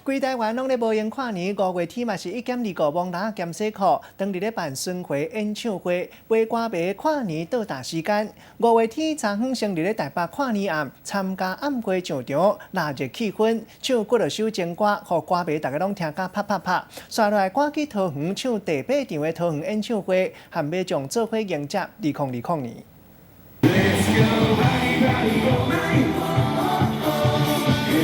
規台灣攏咧無閒跨年，五月天嘛是1減25，罔籃兼西褲，當日咧辦巡迴演唱會，陪歌迷跨年倒搭時間。五月天昨昏先佇咧台北跨年暗參加暗會上場，熱熱氣氛，唱幾落首情歌，予歌迷逐家攏聽甲拍拍拍。紲落來趕去桃園唱第八場的桃園演唱會，和民眾做伙迎接2020年。 Let's go party party all night.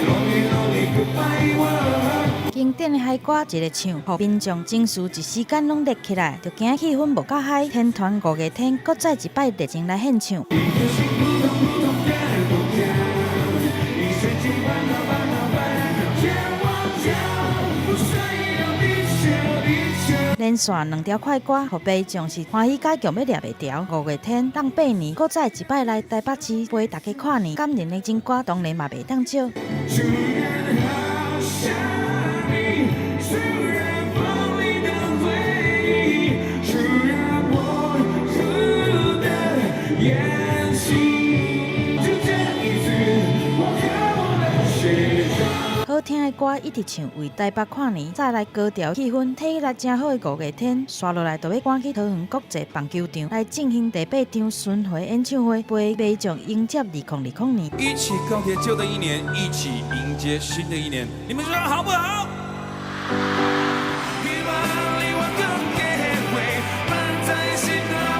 Lonely lonely goodbye world. 經典的嗨歌一个唱，予民眾情緒一時間攏熱起來，就驚氣氛無夠嗨。天團五月天閣再一擺熱情來獻唱。一顆心撲通撲通跳撲跳，一瞬間煩惱煩惱煩惱全忘掉，不需要地球地球。連續兩條快歌，予民眾是歡喜甲強欲掠袂牢。五月天當八年，閣再一擺來台北市陪大家跨年，感人的情歌當然嘛袂當少。突然好想你，突然鋒利的回憶，突然模糊的眼睛，就這一次，我和我的時鐘。好聽的歌一直唱，為台北跨年再來高潮氣氛，體力誠好的五月天，紲落來就欲趕去桃園國際棒球場來進行第八場巡迴演唱會，陪民眾迎接2020年。一起告別舊的一年，一起迎接新的一年，你們說好不好？希望你我更機會，放在心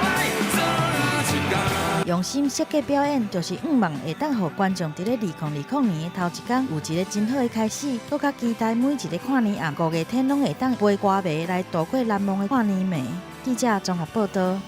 內走一天。用心設計表演，就是向望會當予觀眾佇咧2020年的頭一工有一个真好的開始，閣較期待每一个跨年暗，五月天攏會當陪歌迷來度過難忘的跨年暝。記者綜合報道。